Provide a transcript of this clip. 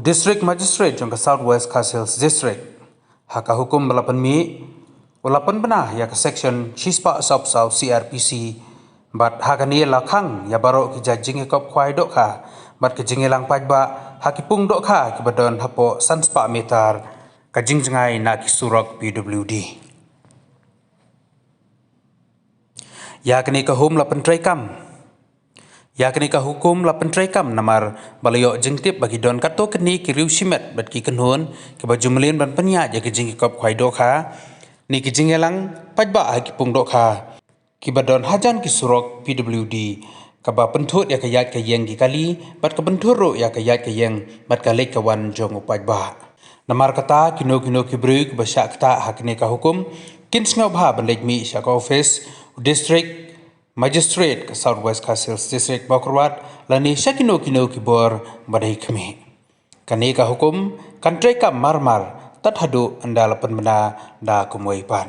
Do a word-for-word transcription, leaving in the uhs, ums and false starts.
District Magistrate jong ka South West Khasi Hills District, ha ka hukum ba la pynmih, u la pynbna ïa ka section shispah sawphew saw C R P C, bad ha kane la khang ïa baroh ki jait jingïakop khwai dohkha bad ki jingïalang paidbah ha ki pung dohkha kiba don hapoh sanspah meter ka jingjngai na ki surok P W D. Ïa kane ka hum la pyntreikam. Ïa kane ka hukum la pyntreikam namar ba la ïoh jingtip ba ki don katto katne ki riew shimet bad ki kynhun kiba ju mlien ban pynïaid ïa ki jingïakop khwai dohkha ne ki jingïalang paidbah ha ki pung dohkha kiba don hajan ki surok P W D, kaba pynthut ïa ka ïaid ka ïeng ki kali bad ka pynthut ruh ïa ka ïaid ka ïeng bad ka leit ka wan jong u paidbah. Namar kata, kino kino ki briew kiba shah ktah ha kane ka hukum kin sngewbha ban leit mih sha ka office u District Magistrate ka South West Khasi Hills District Mawkyrwat lane sha kino kino ki bor ba dei khmih. Kane ka hukum kan treikam marmar tad haduh ynda la pynbna da kumwei pat.